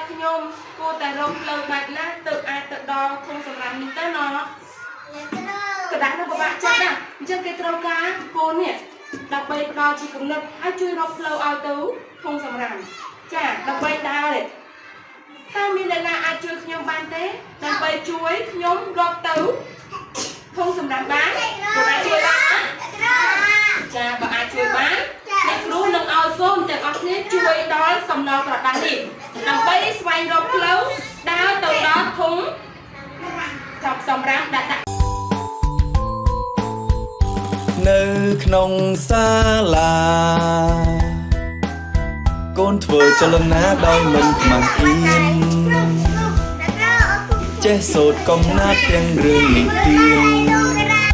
ខ្ញុំគួរតែរកផ្លូវបែបណាទើបអាចទៅដល់ធុងសំរាមនេះទៅណោះ ក្រដាសនោះពិបាកចិត្តណាស់អញ្ចឹងគេត្រូវការកូននេះដើម្បីផ្ដល់ជាគំនិតឲ្យជួយរកផ្លូវឲ្យទៅធុងសំរាមចាដើម្បីដើរនេះតើមានអ្នកណាអាចជួយខ្ញុំបានទេដើម្បីជួយខ្ញុំរកទៅធុងសំរាមបានគាត់អាចជួយបានណាចាបើអាចជួយបានអ្នកគ្រូនឹងឲ្យកូនទាំងអស់គ្នាជួយដល់សំណល់ក្រដាសនេះដើម្បីស្វែងរកផ្លូវដើរទៅដល់ធុងចាប់សម្រាមដាក់ដាក់ នៅក្នុងសាលាកូនធ្វើចលនាដោយមិនខ្មាស់អៀនចេះសូត្រកំណាព្យទាំងរឿងនិទាន